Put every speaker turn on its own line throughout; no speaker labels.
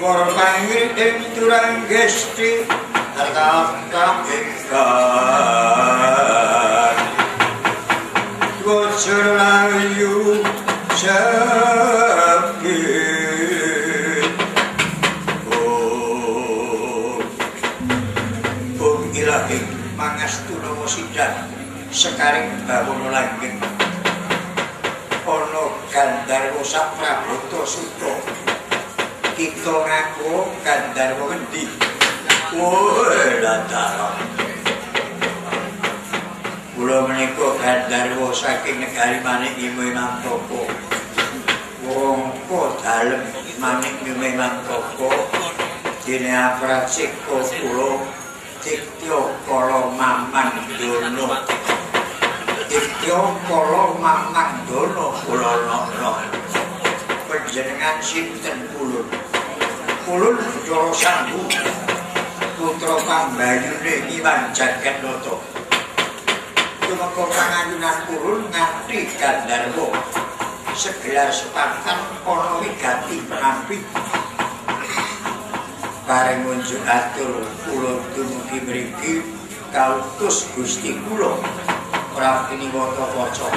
Para pangir ing Turanggesti tata ingkang Bocor layu sepi. Oh, oh ilahi mangastu nawa sidan sekaring bawono langgeng ana Gandharwa Saprabata Suta. Kita ngaku Gandharwa ngendi? Woi, dalah. Kula menika Gandharwa saking negari Manik Mantapa. Wongko dalem Manik Mantapa dene apracika kula Ditya Kala Mamangdono. Ditya Kala Mamangdono kula nana. Panjenengan sinten kulun? Kulun Bathara Sanggu, putra pambayune Ki Jagatnata. Tumeka pangayunan kulun nganti Gandharwa segelar sepakan ana wigati penampi. Bareng ngunjuk atur kula dumugi mriki kautus Gusti kula Prabu Niwata Kaca.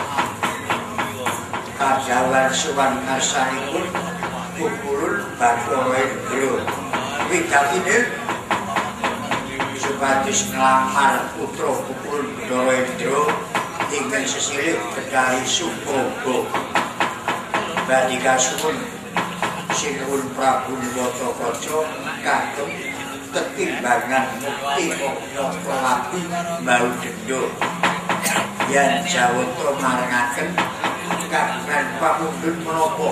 Kadhawan sowan ngarsanipun kukulun Bathara Indra. Wigatine supados nglamar putra kukulun Bathara Indra ingkang sesilih Bathari Supraba. Badhe kasuwun sinuwun Prabu Niwata Kaca kagem tetimbangan mukti mokya lapi mbau denda. Yen jawata marengaken kagungan pamundhut menapa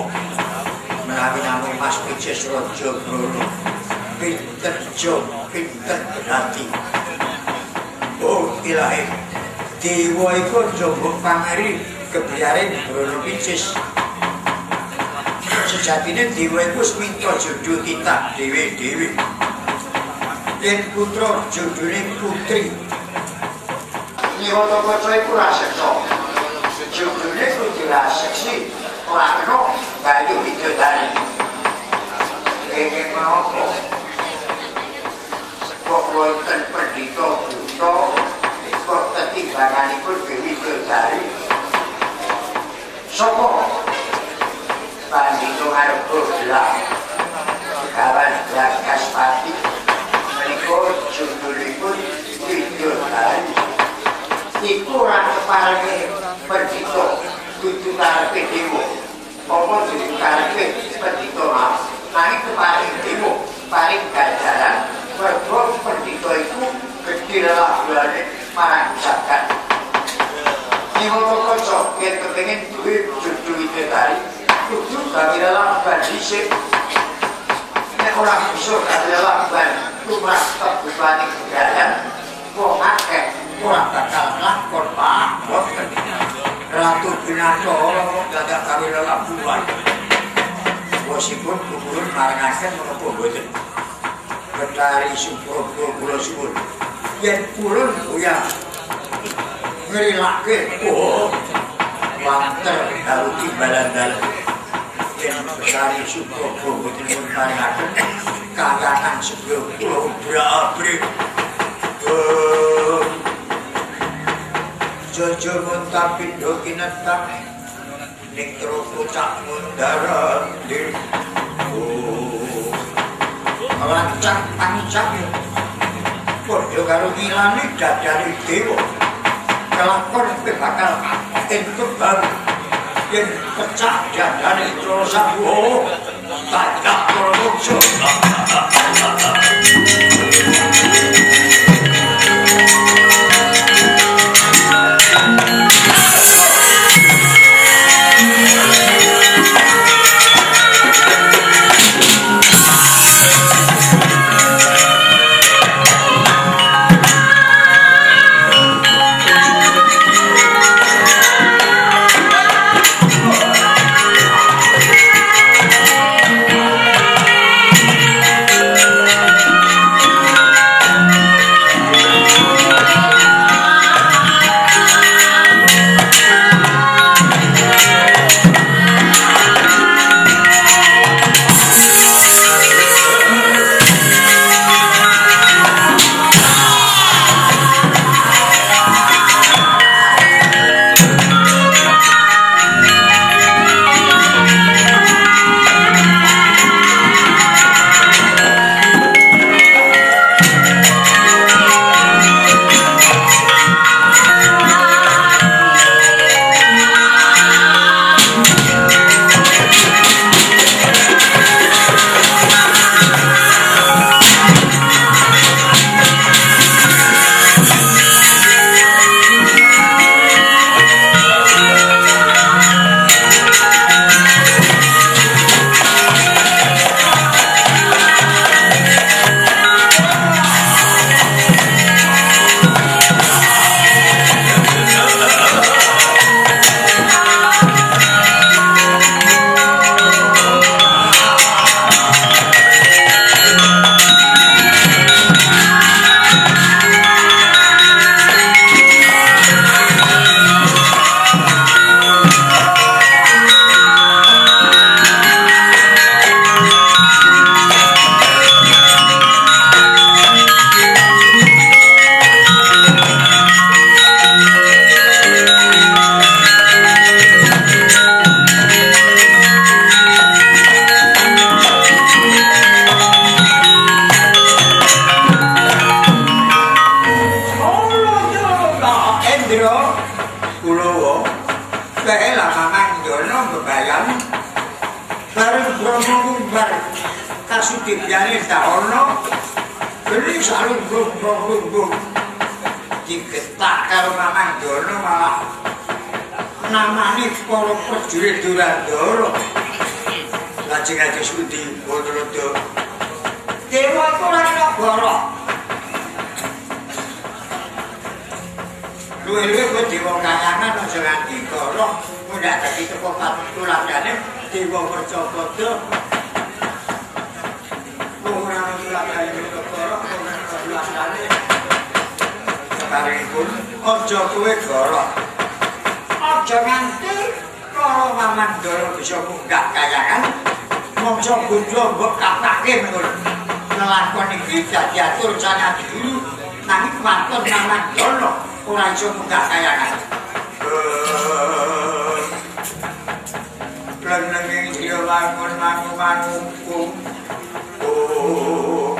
menawi namung Mas Picis Raja Brana pinten jo pinten berarti. Oh ilahi dewa iku aja mbok pameri kebiarin Brana Picis. Sejatine dewa iku wis minta jodho titah dhewe-dhewe. Yen putra jodhone putri Niwata Kaca iku raseksa. Jodhone kudu raseksi, ora kena bayu widodari. Kene menapa? Kok wonten pendhita buta kok tetimbanganipun Dewi Widodari? Sapa? Pandhita Ngarga Gelang Begawan Bragaspati menika judulipun Widodari. Iku ora keparenge pendhita dudu karepe dewa. Apa dudu karepe pendhita maaf? Nanging keparenge dewa paring ganjaran mergo pendhita iku gedhe lelabuhane marang jagat. Niwata Kaca yen kepengin duwe judul Widodari kudu gawe lelabuhan dhisik. Nek ora bisa gawe lelabuhan lumrah kebutuhane gegayan wong akeh ora bakal lakon Pak. Boten. Ratu Binata kok dadak gawe lelabuhan. Bosipun kukulun marengaken menapa mboten? Bathari Supraba kula suwun. Yen kulun goyah ngrilake oh wanter karo timbalan-dalan. Yen Bathari Supraba mboten pun marengaken kayangan sedaya kula obrak-abrik. Jojo muntapindho kinetap ning troko cak mundaran dir. Oh. Lancang pancang padha karo ngilani dadane dewa. Kelakon kowe bakal entuk baru yen pecah dadane Bathara Sanggu. Tajak para muksa. Kasudibyane Dahana geni salunggung-lunggung digetak karo Mamang Dana malah namani para prajurit Durandara. Lajeng aja pundi Bathara. Dewa iku ora kena goro. Luwe-luwe kowe dewa kayangan aja nganti goro, ndak dadi teko patuladane dewa Percapada. Ora tuladane goro, ora tuladane. Sabaripun aja kowe goro. Aja nganti para Mamang Dana bisa munggah kayangan. Mangsa bojo mbok kapake ngono. Lelakon iki dadi atur sangat dulu nanging waton Mamang Dana ora iso munggah kayangan. Plenenging jaya wangun mangu-mangu. Oh.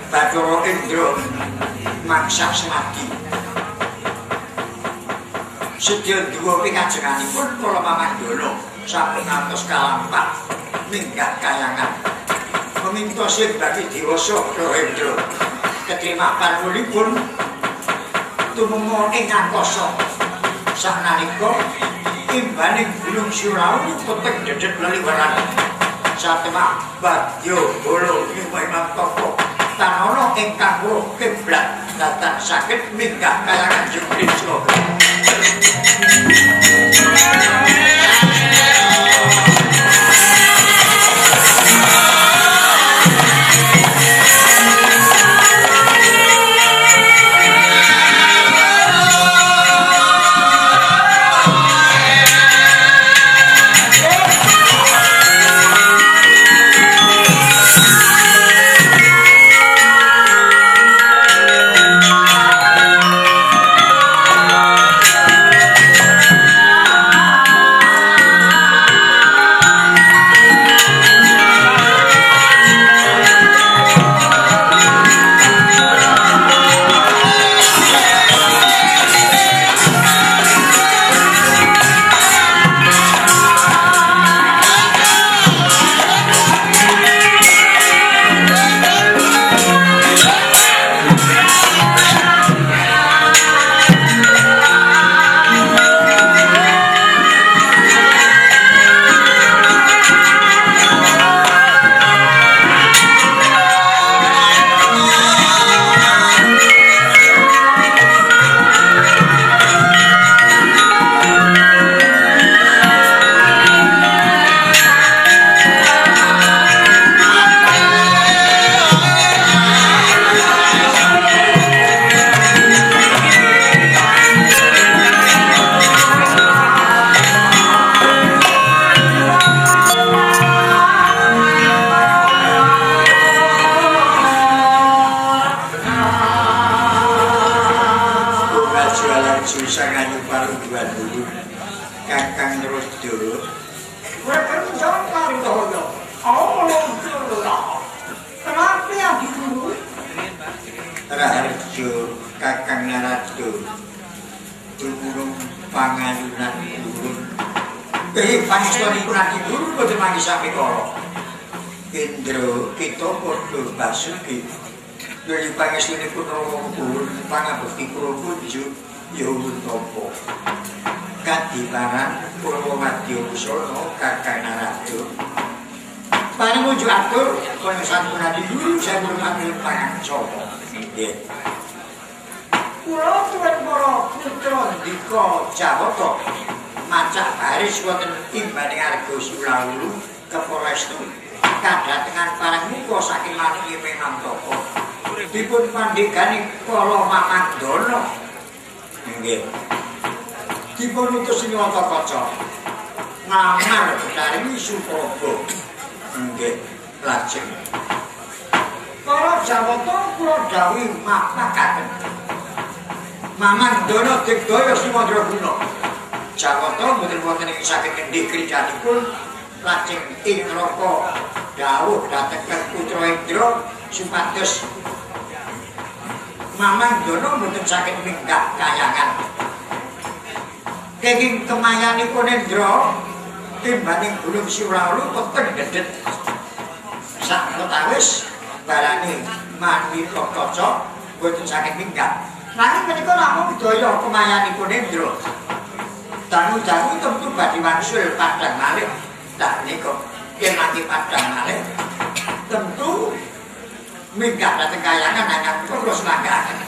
Bathara Indra maksa semadi. Sedya duwa pikajenganipun kala Mamang Dana sampun ngantos kalampah minggah kayangan. Meminta sing bagi dewasa Indra. Keterima panuwunipun tumeka ing angkasa. Saknalika imbaning Gunung Surawu peteng dedet leliweran. Satemah badya bala nyuwun tapa tanana ingkang weruh kiblat datan saged minggah kayangan Jogja. Kakang Narada tumurung pangayunan turun. Pangestunipun adi guru boten manggi sapikara. Indra kita padha basuki. Nuli pangestunipun Rama purun pangabekti kula kunjuk ya tapa. Kadiparan Purwa Madya Kusala Kakang Narada. Paring unjuk atur kaya sampun adi guru sampun ambil pangaksama. Nggih. Kula tuwin para putra ndika Jawata macak baris wonten imbaning arga Sulawu kepala estu kadatengan parang muka saking manuk Memantaka dipun pandhegani kala Mamang Dana. Nggih. Dipun utus ing Kaca ngamar Betari Supraba. Nggih, lajeng para Jawata kula dawuhi makaten Mamang Dana digdaya Sumandraguna. Jawata mboten wonten ing saged ngendih krijanipun lajeng ing neraka dawuh dhateng putra Indra supados Mamang Dana mboten saged minggah kayangan. Kenging kemayanipun Indra timbaning Gunung Suralu peteng dedet. sak wetawis barane manwika kaca boten saged minggah. Nanging menika namung daya kemayanipun Indra. Dangu-dangu tentu badhe wangsul padhang malih. Lah menika yen mati padhang malih tentu minggah dhateng kayangan hanya terus manggaken.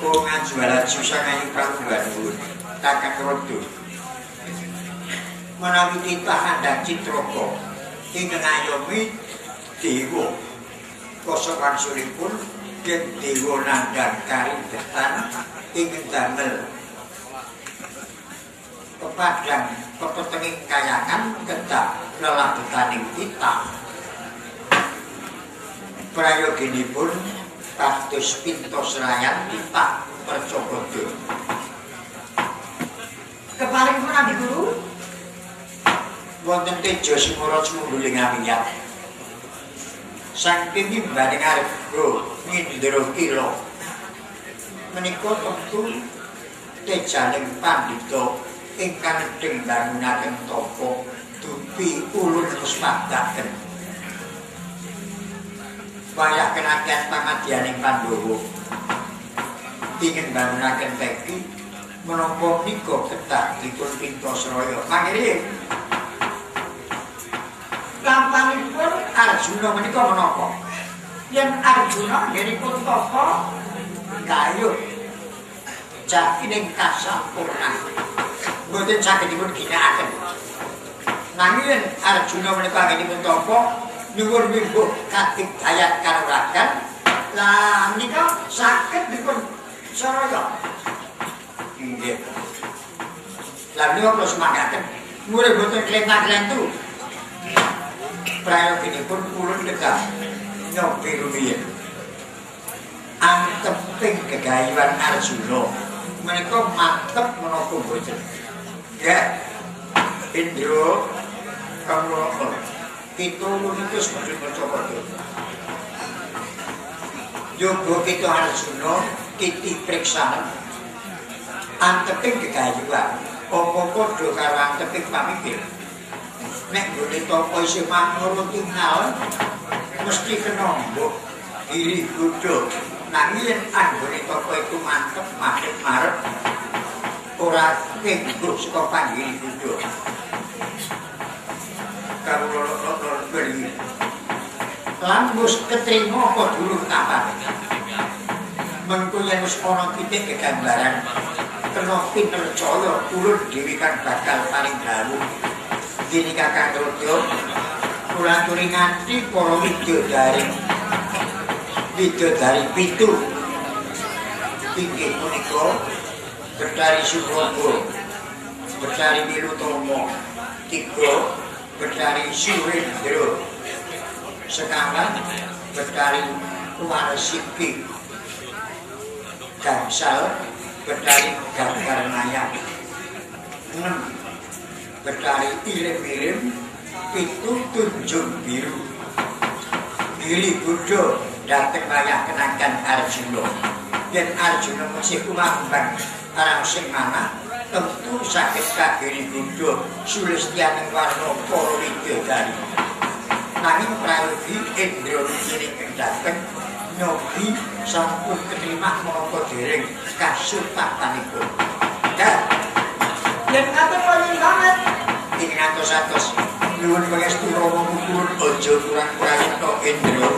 Wong ngajuala sangayu Prabu nuwun kakang Rodo. Menawi titah kandhang Citraka ingkang ngayomi dewa kosok wangsulipun yen dewa nandhang karindetan ingkang damel pepadang pepetenging kayangan kedah lelabetaning titah. Prayoginipun kados pinto serayan titah percobodo. Keparing pun Adi Guru wonten teja sumara sumbuling amiyat. Saking imbaning arga ngindra kila menika tentu tejaning pandhita ingkang nedheng bangunaken tapa dupi ulun musmadaken. Wayah kenakian pangadianing Pandhawa ingin bangunaken teki menapa nika kedah dipun pintasraya. Mangke lampanipun Arjuna menika menapa? Yen Arjuna nggenipun tapa gayuh jakining kasampurnan mboten saged dipun ginakaken. Nanging yen Arjuna menika anggenipun tapa nyuwun wimbuh katigdayan kanuragan, lah menika saged dipun saraya. Nggih. Lah menika kula sumanggaken murid boten klenta-klentu. Prayoginipun ulun kedah nyobi rumiyin. Anteping gegayuhan Arjuna menika mantep menapa mboten? Nggih. Indra kawula kita niku semedhun maca. Yoga kita Arjuna titi priksanen anteping gegayuhan apa padha karo anteping pamikir. Nek nggone tapa isih mangrung tingal mesti kena mbok diri godho. Nanging yen anggone tapa iku mantep madhep marep ora kenggo saka panggiri godho. Kawula loro beri. Lan wis ketrima apa durung tapane. Mengko yen wis ana titik kegambaran kena pinercaya ulun dhewe kan bakal paling dawuh. Dene Kakang Rodo kula aturi nganti para widodari. Widodari pitu. Inggih punika Betari Subrata, Betari Wilutomo, tiga Betari Surendra, sekawan Betari Warsiki, gangsal Betari Ganggarnaya, 6 Betari Irim-irim, 7 Tunjung Biru. Giri Buddha dateng wayah kenangkan Arjuna. Yen Arjuna mesih kumambang arang sing manah tentu saged kagiri Buddha sulistyaning warna para widodari. Nanging prayogi Indra ingkang dateng nyobi sampun keterima menapa dereng kasupatanipun. Yen ngaten paling banget ing atos-atos nyuwun pangestu Rama mukulun aja kurang prayitna Indra.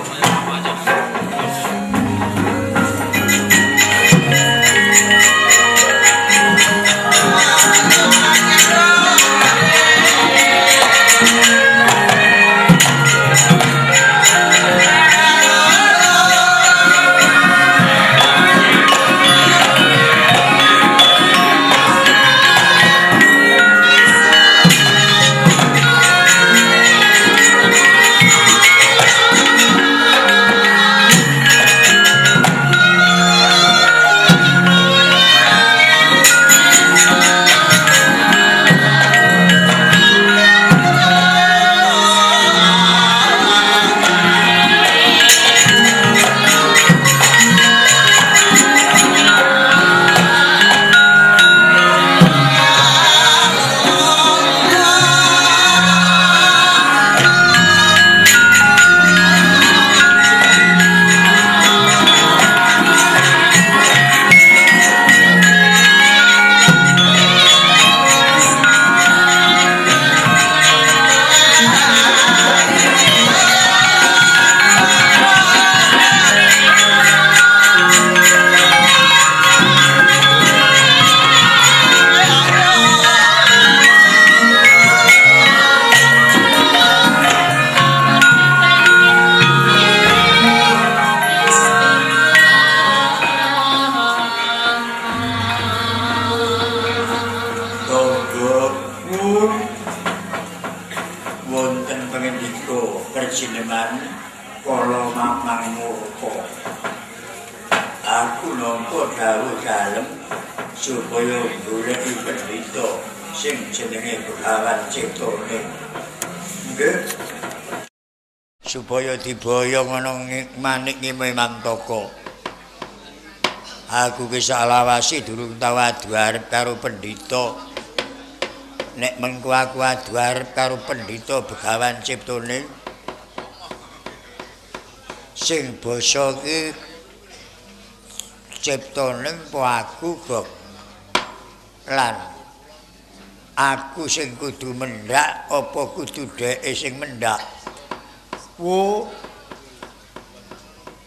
Yo perjineman kala Mamang Murka. Aku nampa dawuh dalem supaya goleki pendhita sing jenenge Begawan Ciptane. Nggih. Supaya diboyong ana manik Ngime Mantaka. Aku ki saklawase durung tau adu arep karo pendhita. Nek mengko aku adu arep karo pendhita Begawan Ciptane sing basa ki Ciptane apa aku kok lan aku sing kudu mendhak apa kudu dheke sing mendhak. Wo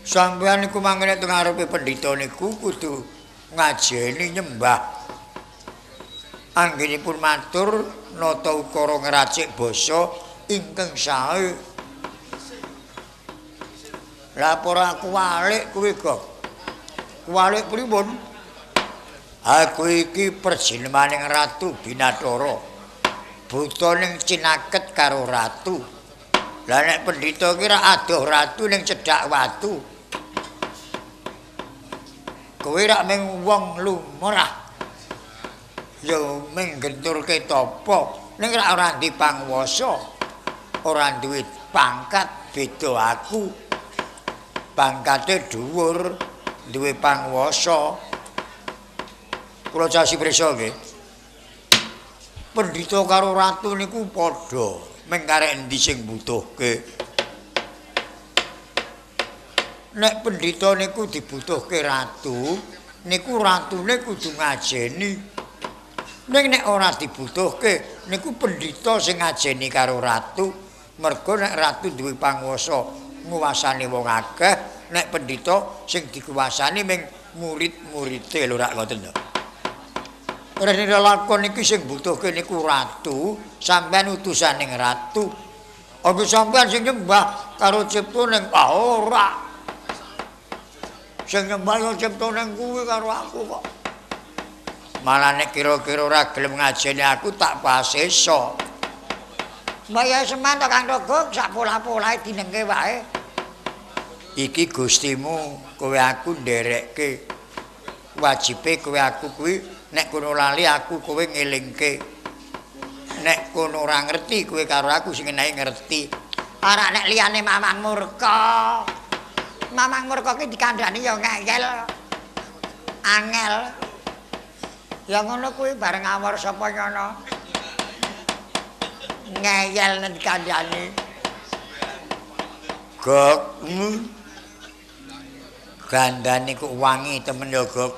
sampeyan niku mangkene teng ngarepe pendhita niku kudu ngajeni nyembah. Anggenipun matur nata ukara ngracik basa ingkang sae. Lah ora kuwalik kuwi kok. Kuwalik pripun? Aku iki perjinemaning Ratu Binathara. Buta ning cinaket karo ratu. Lah nek pendhita ki ra adoh ratu ning cedhak watu. Kowe rak mung wong lumrah. Ya mung genturke tapa ning rak ora ndek panguwasa. Ora duwe pangkat beda aku. Pangkate dhuwur, duwe panguwasa. Kula casi prisa nggih. Pendhita karo ratu niku padha, mung karek endi sing mbutuhke. Nek pendhita niku dibutuhke ratu, niku ratune kudu ngajeni. Ning nek ora dibutuhke, niku pendhita sing ngajeni karo ratu. Mergo nek ratu duwe panguwasa nguwasani wong akeh, nek pendhita sing dikuwasani mung murid-muride lho rak ngoten lho. Rene lakon iki sing mbutuhke niku ratu, sampean utusaning ratu. Apa sampean sing nyembah karo Ciptane? Ah ora. Sing nyembah ya Ciptane kuwi karo aku kok. Malah nek kira-kira ora gelem ngajeni aku tak pasesa.
Mbaya seman to Kang Togog sak pola-polahe dinengke wae.
Iki gustimu kowe aku nderekke. Wajibe kowe aku kuwi nek kono lali aku kowe ngelingke. Nek kono ora ngerti kowe karo aku sing enae ngerti.
Ora nek liyane Mamang Murka. Mamang Murka ki dikandhani ya ngeyel. Angel. Ya ngono kuwi bareng awor sapa nyono. Ngeyel nek dikandhani.
Gok. Gandane kok wangi temen ya, Gok.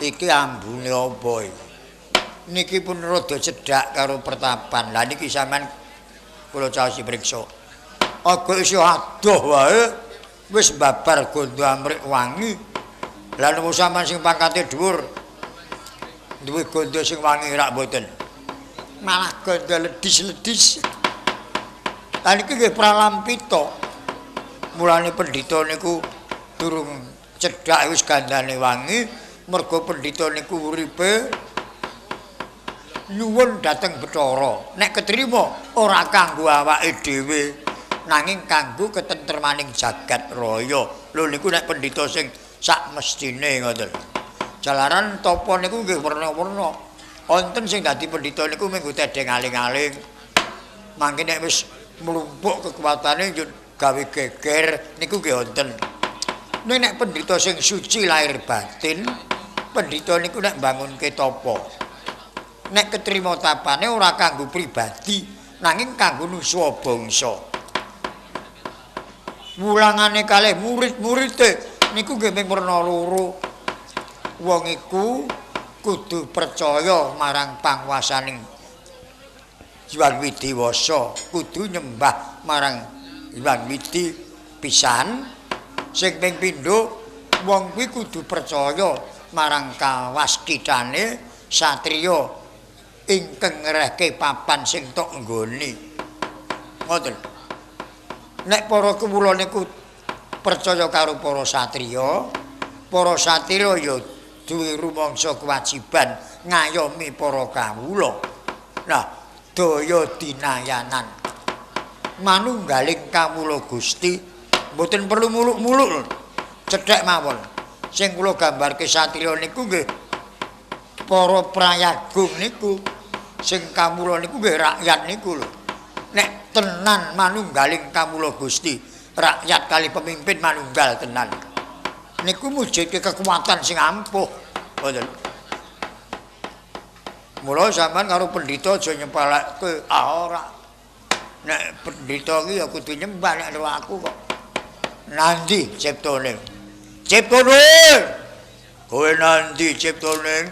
Iki ambune apa iki? Niki pun rada cedhak karo pertapan. Lah niki sampean kula caosi priksa. Aga isih adoh wae wis babar gondo amrik wangi. Lah nopo sampean sing pangkate dhuwur duwe gondo sing wangi rak mboten? Malah gondo ledis-ledis. Lah niki nggih pralampita. Mulane pendhita niku durung cedhak wis gandane wangi, mergo pendhita niku uripe nyuwun dhateng Bathara. Nek ketrima ora kanggo awake dhewe, nanging kanggo ketentremaning jagat raya. Lho niku nek pendhita sing sak mestine ngoten. Jalaran tapa niku nggih werna-werna. Wonten sing dadi pendhita niku mung tedheng aling-aling. Mangke nek wis mlumpuk kekuatane gawe geger niku nggih wonten. Ning nek pendhita sing suci lahir batin, pendhita niku nek mbangunke tapa. Nek ketrima tapane ora kanggo pribadi, nanging kanggo nuswa bangsa. Wulangane kalih murid-muride niku nggih mung werna loro. Wong iku kudu percaya marang panguwasaning Hyang Widiwasa, kudu nyembah marang Hyang Widi pisan. Sing ping pindho wong kuwi kudu percaya marang kawaskitane satriya ingkang ngrehke papan sing tok nggoni. Ngoten. Nek para kawula niku percaya karo para satriya, para satriya ya duwe rumangsa kewajiban ngayomi para kawula. Nah, daya dinayanan. Manunggaling kawula Gusti, mboten perlu muluk-muluk. Cethek mawon. Sing kula gambarke satriya niku nggih para prayagung niku. Sing kawula niku nggih rakyat niku lho. Nek tenan manunggaling kawula Gusti, rakyat kali pemimpin manunggal tenan. Niku mujudke kekuatan sing ampuh. Ngoten. Mula sampean karo pendhita aja nyepelekke, ah ora. Nek pendhita iki ya kudu nyembah nek karo aku kok. Nandi ciptane? Ciptane! Kowe nandi ciptane?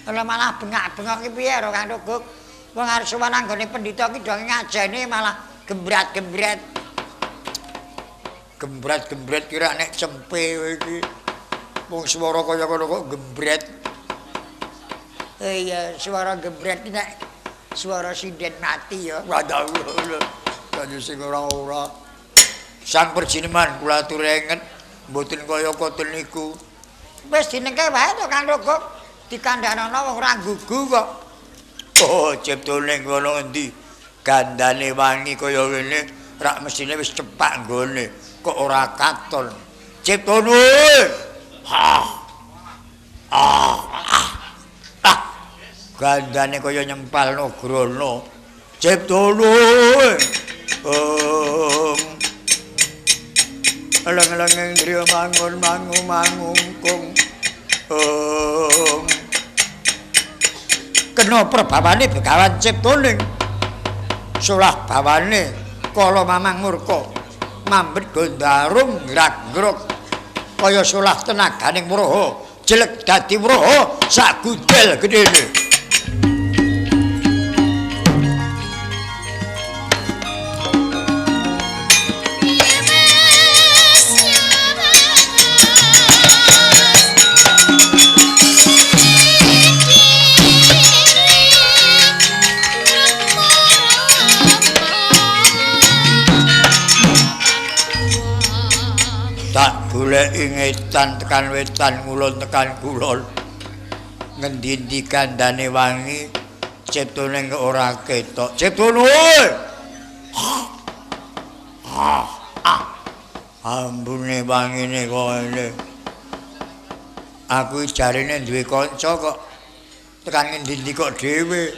Lah malah bengak-bengok iki piye ro Kang Togog? Wong arep sowan nang gone pendhita iki dong ngajeni malah gembrat-gembret.
Gembret-gembret kira nek cempe kowe iki. Wong swara kaya ngono kok gembret.
Iya, suara gembret iki nek suara sinden mati ya.
Waduh, kaya sing ora-ora. Sang perjineman kula aturi enget mboten kaya koten niku.
Wis dinengke wae to Kang Togog. Dikandhanono wong ora gugu kok.
Oh, ciptane ngono endi? Gandane wangi kaya ngene, rak mesine wis cepak nggone. Kok ora katon. Ciptane. Ha. Ah. Ah. Gandane kaya nyempalno grono. Ciptane. Eleng-eleng griya mangun mangu mangungkung. Kena perbawane Begawan Ciptoning. Solah bawane kala Mamang Murka. Mambet gondarung grag-grog kaya solah tenaganing wraha, jelek dadi wraha sak gudel gedene. Tak goleki ngetan tekan wetan ngulon tekan kulon. Ngendi-endi kandhane wangi ciptane ora ketok. Ciptane. Ambune wangine kok ngene. Aku jarene duwe kanca kok tekan ngendi-endi kok dhewe.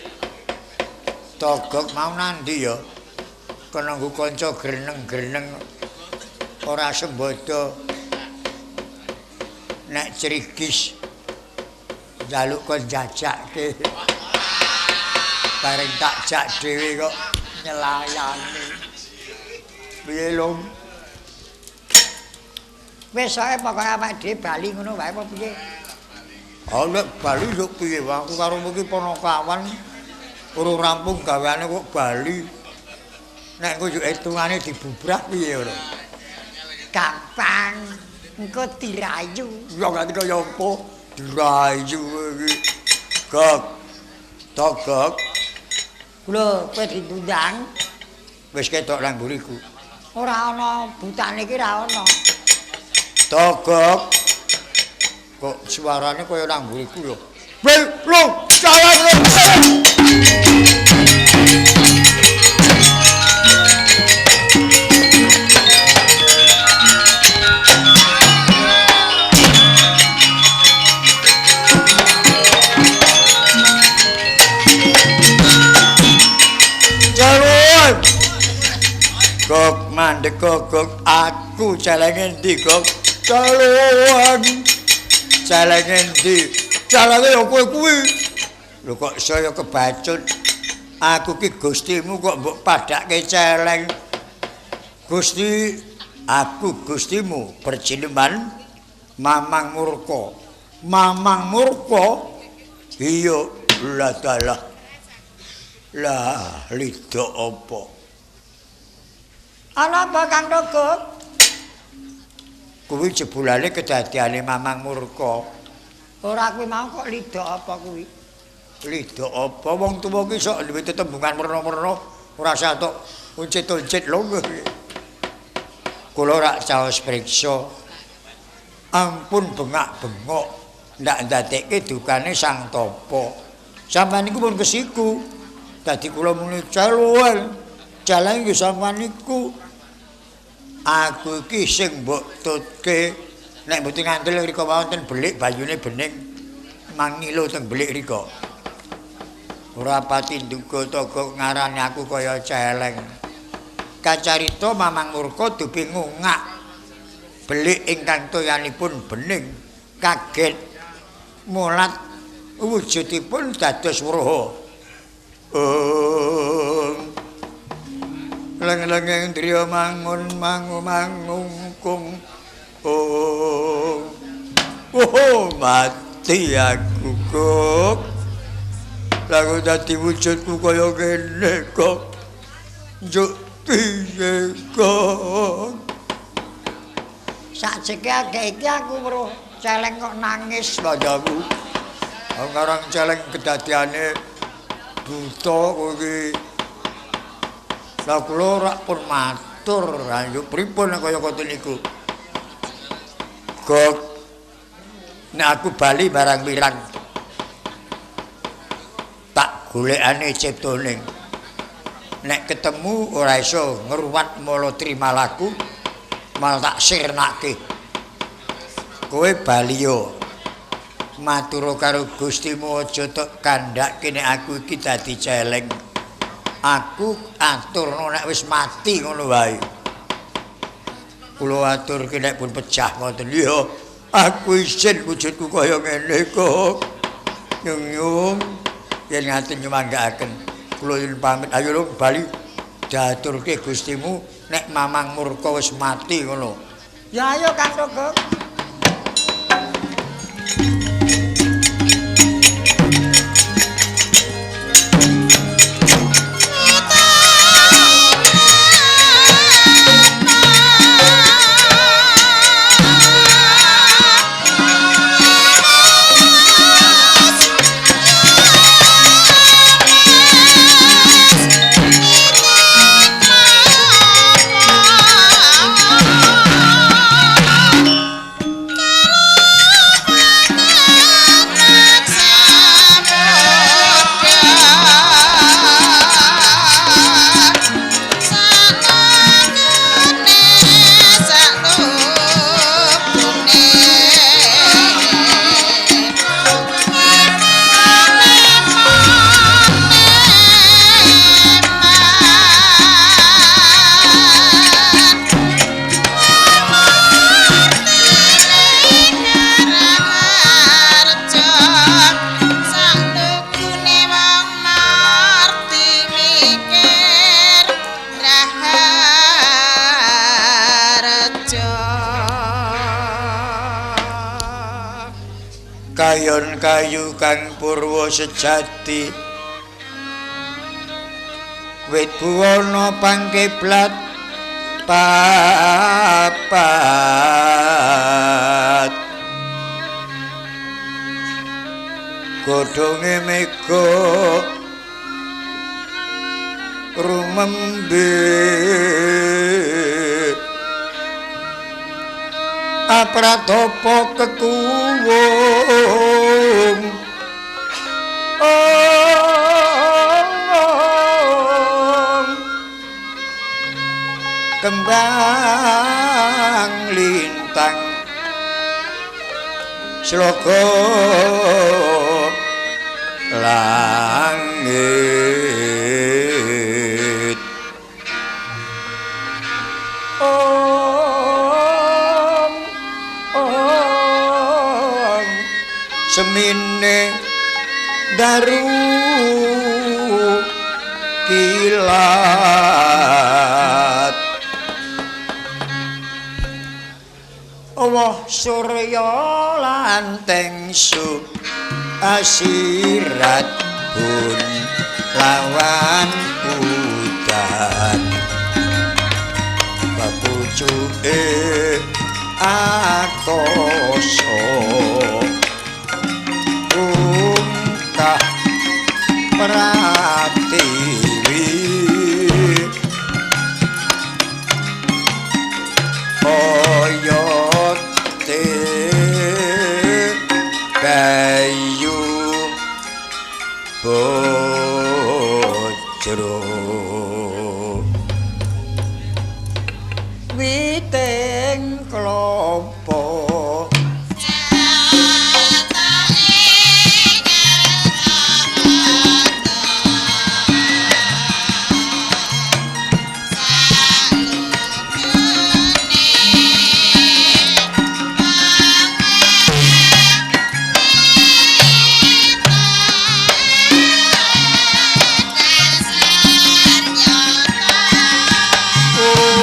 Togok mau nandi ya? Kena nggo kanca greneng-greneng. Ora sembodo nek crigis njaluk kon jajake bareng tak jak dhewe kok nyelayani piye lho.
Wis ae pokoke awake dhewe bali ngono wae apa piye?
Ha nek bali yo piye, aku karo iki ponokawan urung rampung gaweane kok bali. Nek engko yo hitungane dibubrah piye ora?
Gampang, engko dirayu.
Ya nganti kaya apa? Dirayu iki. Gok. Togok.
Lho, kowe ditundang.
Wis ketok nang mburiku.
Ora ana butane iki ra ana.
Togok. Kok suarane kaya nang mburiku lho. Weh, lho, jalan lho. Gok mandek gok aku celeng endi gok celeng celeng endi celenge ya kowe kuwi lho kok saya kebacut aku ki gustimu kok mbok padhakke celeng. Gusti aku gustimu berjineman Mamang Murka. Mamang Murka iya lah dalah lah lido apa?
Ana apa Kang Togog?
Kuwi jebulane kedadiane Mamang Murka.
Ora kuwi mau kok lido apa kuwi?
Lido apa wong tuwa ki sok duwe tetembungan werna-werna ora usah tok uncit-uncit lho. Kula rak caos priksa. Ampun bengak-bengok ndak ndadekke dukane Sang Tapa. Sampeyan niku pun kesiku. Dadi kula muni celuen. Celeng nggih sampean niku. Aku iki sing mbok tutke nek mboten ngandel rika wonten belik bayune bening mangilo teng belik rika. Ora pati nduga toga ngarani aku kaya celeng. Kacarita Mamang Murka dupi ngungak belik ingkang toyanipun bening kaget mulat wujudipun dados wraha. Leng-lengeng driya mangun mangu mangungkung. Oh, oh mati aku kok. Lagu dadi wujudku kaya ngene kok. Njuk piye kok. Sakjeke akeh iki aku weruh celeng kok nangis kancaku. Wong orang celeng kedadiane buta kowe iki. Lah kula rak pun matur, ayo pripun kaya ngoten niku. Gok nek aku bali barang wirang. Tak golekane ciptane. Nek ketemu ora iso ngruwat mala trimalaku, malah tak sirnake. Kowe bali yo. Matur karo Gustimu aja tok kandhake nek aku iki dadi celeng. Aku aturno nek wis mati ngono wae. Kula aturke nek pun pecah ngoten. Iya, aku isin wujudku kaya ngene kok. Nyung-nyung yen ngaten nyumanggaaken. Kula nyuwun pamit, ayo lho bali diaturke Gustimu nek Mamang Murka wis mati ngono. Ya ayo Kang Togog. Kayon kayu kang purwa sejati wit buwana pangkiblat papat godhonge mega rumembe apratopo kekuwung kembang lintang sloga langit. Semine daru kilat Allah surya lanteng su asirat pun lawan udan papucuke akasa ungkah pratiwi oyote bayu bojro. Witing klopo. Om.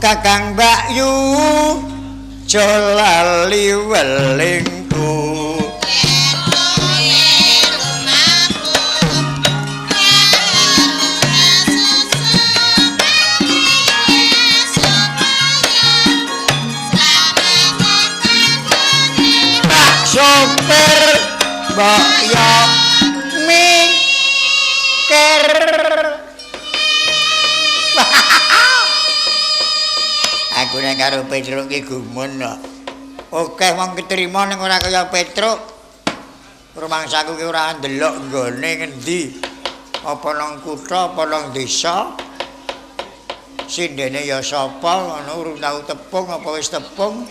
Kakang Mbakyu aja lali welingku. Pak sopir mbok yo mikir. Aku nek karo Petruk ki gumun kok. Akeh wong ketrima ning ora kaya Petruk. Rumangsaku ki ora ndelok nggone ngendi. Apa nang kutha apa nang desa. Sindene ya sapa ngono urung tau tepung apa wis tepung.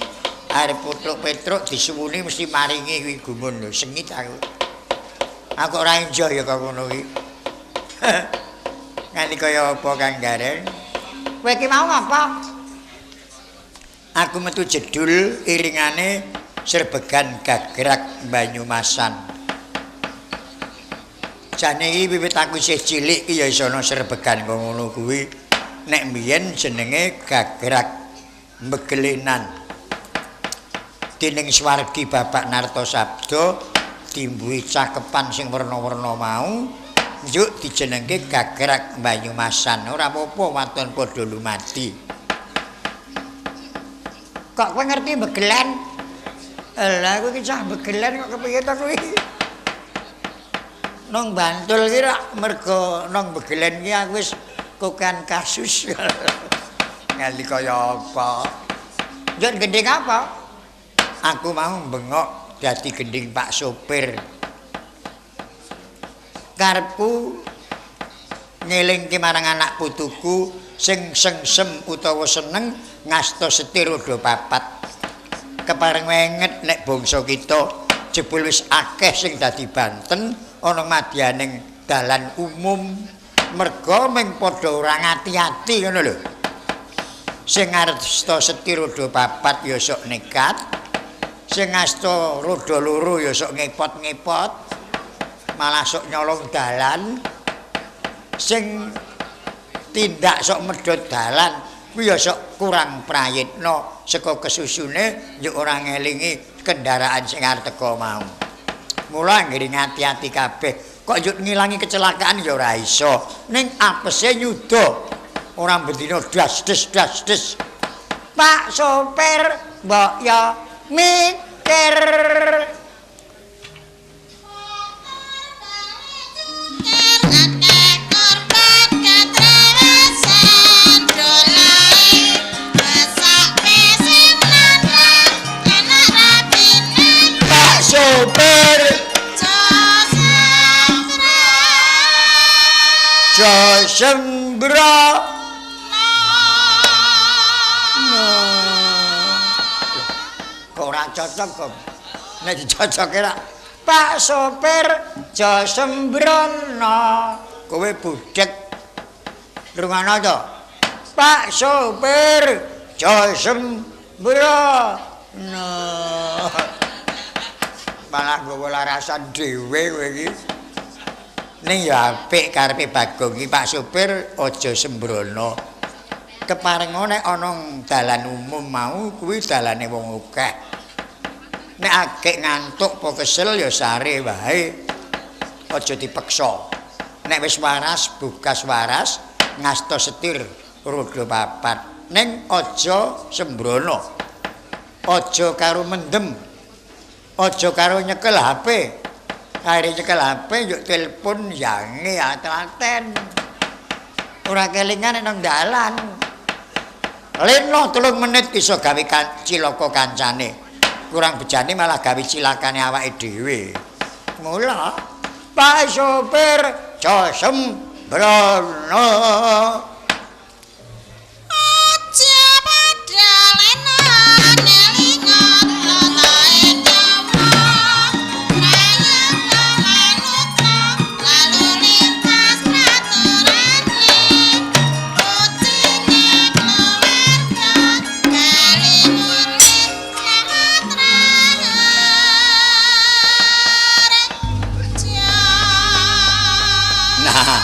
Arep putruk Petruk disuwuni mesti maringi kuwi gumun lho, sengit aku. Aku ora enjoy ya kok ngono kuwi. Nganti kaya apa Kang Gareng? Kowe iki mau ngapa? Aku metu jedul iringane serbegan gagrak Banyumasan. Jane iki wiwit aku isih cilik iki ya iso ana serbegan kaya ngono kuwi. Nek mbiyen jenenge gagrak Megelenan. Dening swargi Bapak Nartosabdo dimbuhi cakepan sing werna-werna mau njuk dijenengke gagrak Banyumasan. Ora apa-apa waton padha lumati. Kok kowe ngerti Megelen? Lah kowe iki cah Megelen kok kepiye to kuwi? Nang Bantul ki rak mergo nang Megelen ki aku wis kokan kasus. Ngali kaya apa? Njuk gendhing apa? Aku mau bengok dadi gendhing Pak Sopir. Karepku ngelingke marang anak putuku sing sengsem utawa seneng ngasta setir roda papat. Kepareng wenget nek bangsa kita jebul wis akeh sing dadi Banten ana madyaning dalan umum merga mung padha ora ngati-ati ngono lho. Sing ngasta setir roda papat ya sok nekat, sing ngasta roda loro ya sok ngepot-ngepot, malah sok nyolong dalan, sing tindak sok medhot dalan kuwi ya sok kurang prayitna saka kesusune yo ora ngelingi kendaraan sing arep teka mau. Mula anggere ngati-ati kabeh, kok yo ngilangi kecelakaan ya ora iso, ning apese nyuda ora bendina das des das des. Pak sopir mbok yo mikir. Pak sopir sembro. Kok ora cocok kok. Nek dicocoke ra Pak sopir aja sembrono. Kowe budhek. Rungono to. Pak sopir aja sembrono. Malah nggawa larasan dhewe kowe iki. Ning ya apik karepe Bagong iki Pak sopir aja sembrono. Keparenga nek ana dalan umum mau kuwi dalane wong akeh. Nek agek ngantuk apa kesel ya sare wae. Aja dipeksa. Nek wis waras bukas waras ngasta setir roda papat. Ning aja sembrono. Aja karo mendem. Aja karo nyekel HP. Akhire nyekel HP yuk telepon yange atlaten. Ora kelingan nang dalan. Leno 3 menit iso gawe cilaka kancane. Kurang bejane malah gawe cilakane awake dhewe. Mula Pak sopir aja sembrono.
Aja padha lena nelinga tatae nyawa. Rayana manut lalu lintas praturane. Kucine keluarga kali murid selamat raharja.
Nah,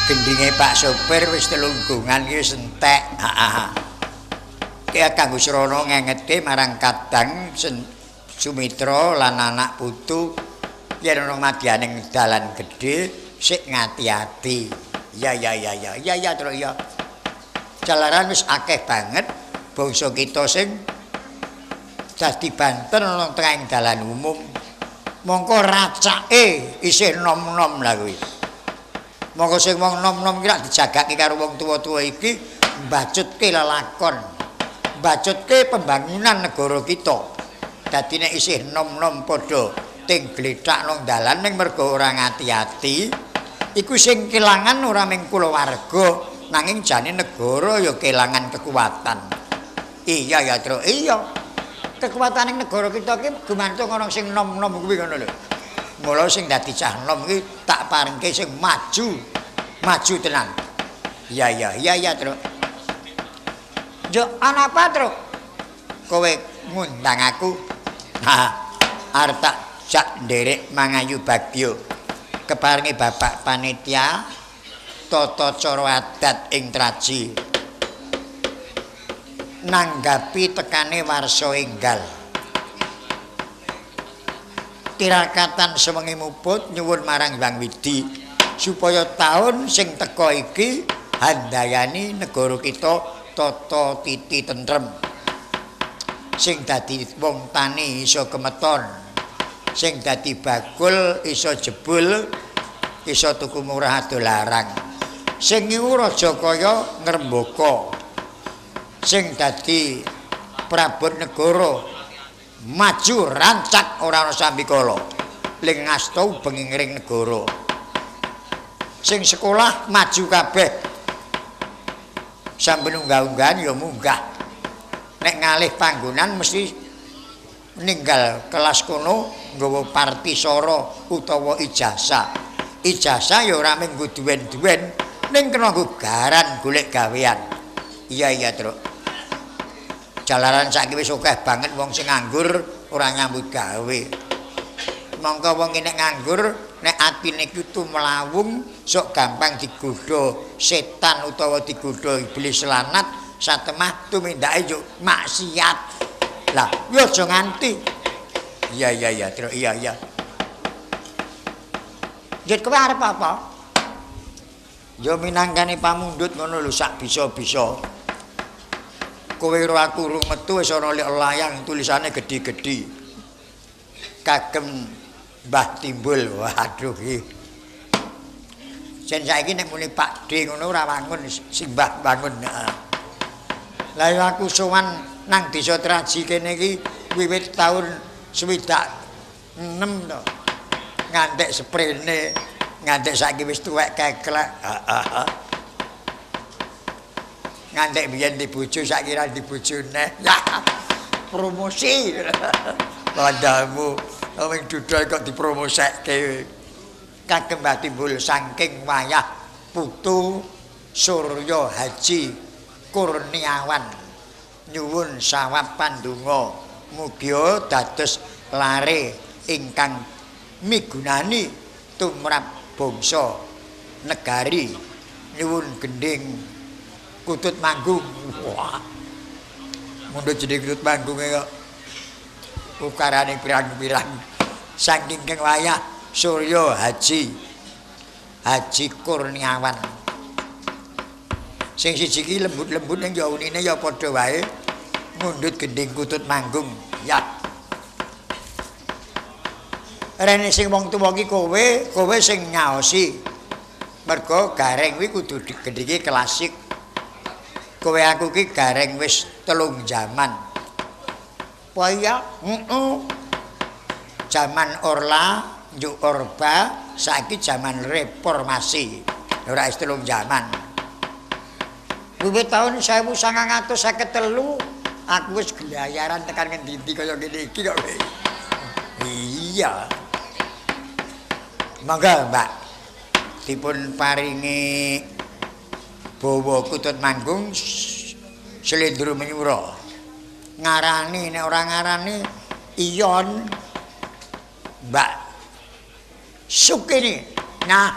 gendinge Pak sopir wis telunggungan iki wis entek. Heeh. Kanggo srana ngengetke marang kadang Sumitra lan anak putu yen ana madyaning dalan gedhe sik ngati-ati. Ya ya ya ya ya ya Truk ya. Jalaran wis akeh banget bangsa kita sing dadi banten ana tengahing dalan umum. Mongko racake isih nom-nom lah kuwi. Mongko sing wong nom-nom iki lak dijagake karo wong tuwa-tuwa iki mbacutke lelakon, mbacutke pembangunan negara kita. Dadi nek isih nom-nom padha ting glethak nang dalan ning mergo ora ngati-ati, iku sing kelangan ora mung kulawarga, nanging jane negara ya kelangan kekuatan. Iya ya, Truk. Iya. Kekuatane negara kita iki gumantung ana sing nom-nom kuwi ngono lho. Mula sing dadi cah nom iki tak parengke sing maju. Maju tenan. Iya iya iya iya, Truk. Yo ana apa, Truk? Kowe ngundang aku. Ha, arep tak jak nderek mangayu bagya. Keparengi Bapak panitia tata cara adat ing Traji. Nanggapi tekane warsa enggal. Tirakatan sewengi muput nyuwun marang Hyang Widi supaya taun sing teka iki handayani negara kita tata titi tentrem. Sing dadi wong tani iso kemeton, sing dadi bakul iso jebul, iso tuku murah adol larang. Sing ngiwu raja kaya ngrembaka. Sing dadi prabot negara maju rancak ora ana sambikala ling ngasta ubenging ring negara. Sing sekolah maju kabeh, saben unggah-unggahan ya munggah. Nek ngalih panggonan mesti ninggal kelas kono nggawa partisara utawa ijazah. Ijazah ya ora mung nggo duwen-duwen, ning kena nggo garan golek gawean. Iya iya, Truk. Jalaran saiki wis akeh banget wong sing nganggur ora nyambut gawe. Mongko wong nek nganggur nek atine iki tumlawung sok gampang digodha setan utawa digodha iblis lanat satemah tumindake yo maksiat. Lah, yo aja nganti. Iya iya iya, Truk. Iya iya. Jet kowe arep apa? Ya minangkane pamundhut ngono lho sak bisa-bisa. Kowe karo aku urung metu wis ana layang tulisane gedhi-gedhi. Kagem Mbah Timbul. Waduh iki. Jen saiki nek muni Pak D ngono ora wangun sing Mbah bangun. Lah aku sowan nang desa Traji kene iki wiwit taun 66 to. Ngantek sprene, ngantek saiki wis tuwek keklek. Heeh. Ngantek biyen di bojo saiki ra di bojo neh. Ya, promosi. Landamu wong duduk kok dipromosekke. Kagem Mbah Timbul saking wayah putu Surya Haji Kurniawan nyuwun sawab pandonga mugia dados lare ingkang migunani tumrap bangsa negari. Nyuwun gendhing kutut manggung. Wah, mundhut jeneng kutut manggunge kok ukarane pirang-pirang. Saking keng wayah Surya Haji Haji Kurniawan. Sing siji iki lembut-lembut ning ya unine ya padha wae mundhut gendhing kutut manggung. Ya. Rene sing wong tuwa iki kowe, kowe sing nyaosi. Mergo gareng kuwi kudu gendhinge klasik. Kowe aku ki gareng wis 3 jaman. Apa iya? Heeh. Jaman Orla, njuk Orba, saiki jaman reformasi. Ora wis 3 jaman. Wiwit taun 1953 aku wis gelayaran tekan ngendi-endi kaya ngene iki kok. Iya. Monggo, Mbak. Dipun paringi bawa kutut manggung slendro menyura. Ngarani nek ora ngarani iyon Mbak Sukini. Nah,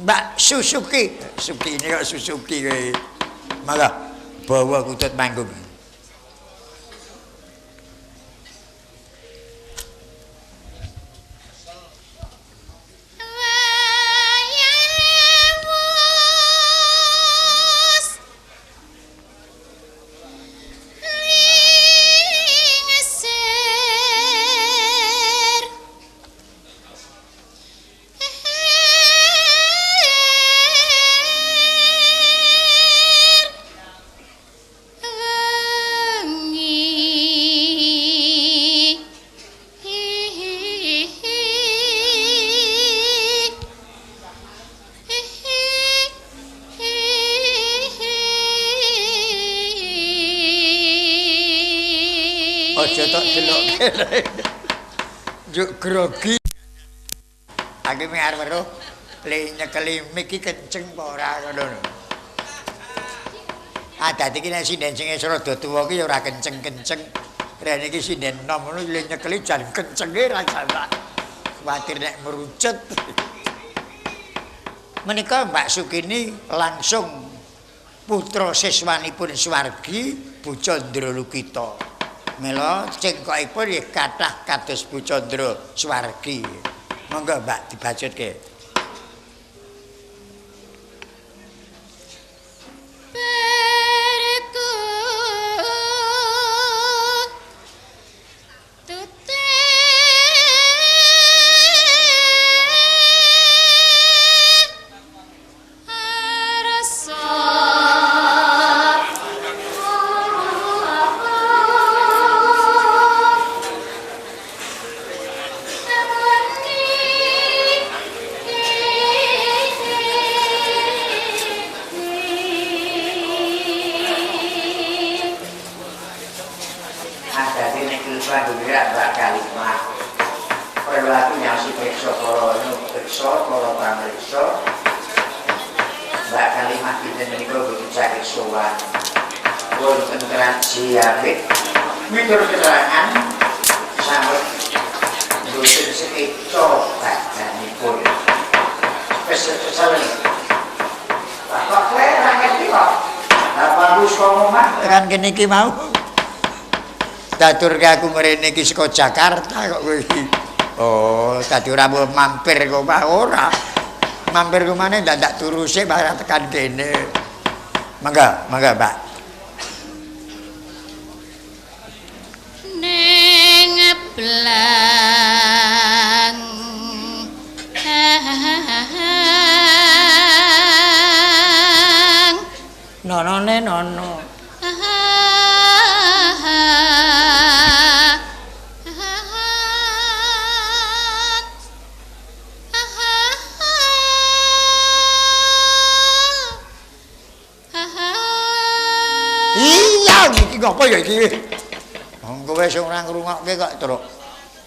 Mbak Susuki. Sukini kok Susuki kowe. Monggo bawa kutut manggung. Aja tok delok kene. Njuk grogi. Aku mung arep weruh le nyekeli mik iki kenceng apa ora ngono lho. Ah dadi iki nek sinden sing wis rada tuwa ki ya ora kenceng-kenceng. Rene iki sinden nom ngono le nyekeli jan kencenge ra jamak. Kuwatir nek merucut. Menika Mbak Sukini langsung putra siswanipun Swargi Bu Candra Lukita. Mila cengkokipun nggih kathah kados Bu Candra Swargi. Monggo Mbak dibacutke. Kan kene iki mau daturke aku mrene iki saka Jakarta kok kowe iki. Oh, dadi ora mampir kok omah ora. Mampir ku maneh ndak turu sik barang tekan kene. Mangga, mangga, Mbak.
Ning blang.
Nonone nono. Apa ya iki? Wong kowe sing ora ngrungokke kok, Truk.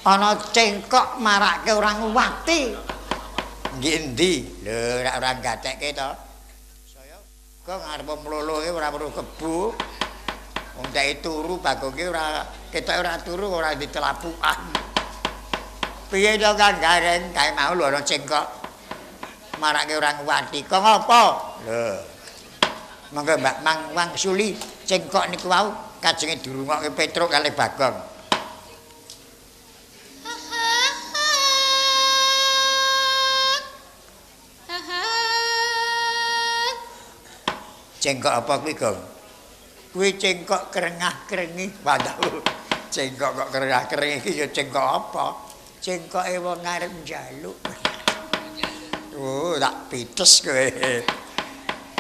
Ana cengkok marake ora nguwati. Nggih endi? Lho, ora ora gatekke to. Saya kok arep mloloke ora perlu kebu. Wong teke turu Bagongke ora ketok ora turu ora ditelapukan. Piye to Kang Gareng? Kae mau lho ana cengkok marake ora nguwati. Kok ngopo? Lho. Monggo Mbak Mang Wangsuli cengkok niku wau kajenge dirungokke Petruk kalih Bagong. Cengkok apa kuwi, Gong? Kuwi cengkok krengah-krengih. Waduh. Cengkok kok krengah-krengih iki ya cengkok apa? Cengkoke wong arep njaluk. Oh, tak pites kowe.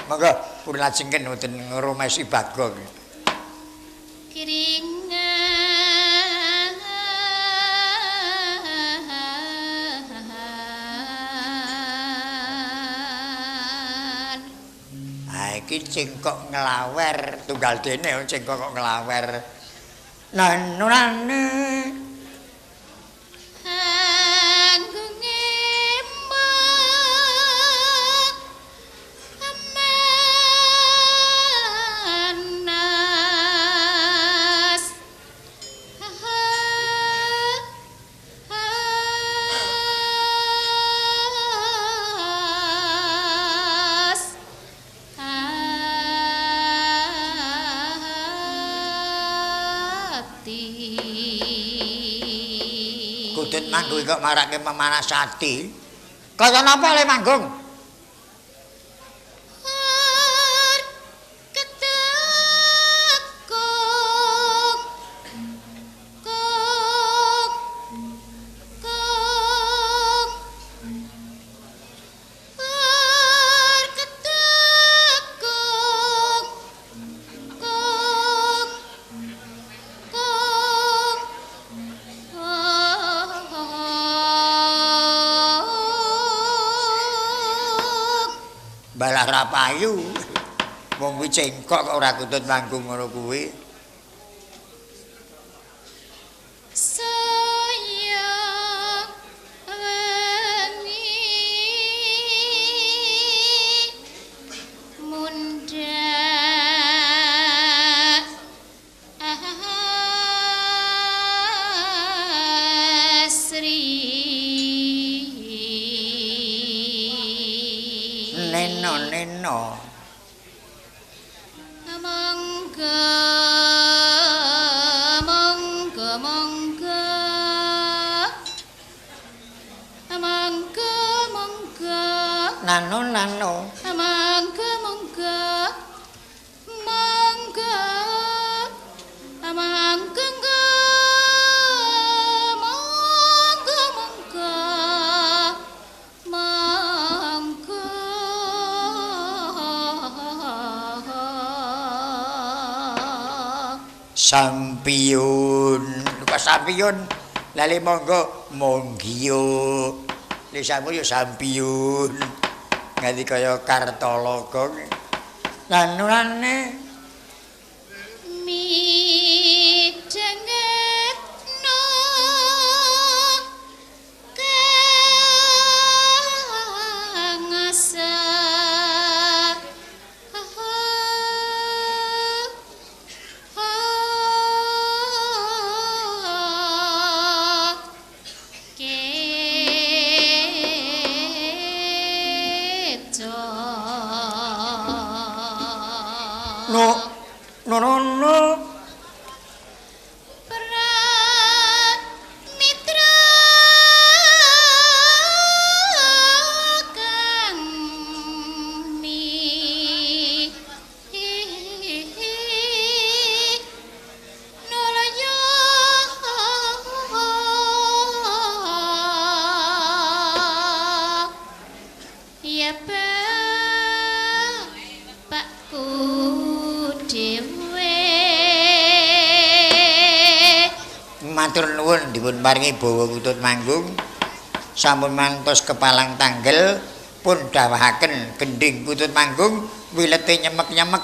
Monggo pun lajengken wonten ngromesi Bagong.
Kiringan
Ah iki cengkok nglawer tunggal dene cengkok kok nglawer. Nanune manggung kok marake memanas ati. Kaya napa le manggung? Balah ra payu. Wong kuwi cengkok kok ora kutut manggung ngono kuwi.
Nano neno.
Monggo monggo monggo. Monggo monggo.
Nano nano.
Monggo monggo. Monggo. Monggo monggo monggo. Monggo.
Sampiyun. Kok sampiyun? Lali monggo monggio. Lisanmu ya sampiyun. Nganti kaya Kartologa. Lanurane
midhangetno kang asa keco.
No no no no.
Mitra kang mi nolaya ya bapakku dhewe.
Matur nuwun dipun paringi bawa kutut manggung. Sampun mantos kepalang tanggel pun dawahaken gendhing kutut manggung wilete nyemek-nyemek.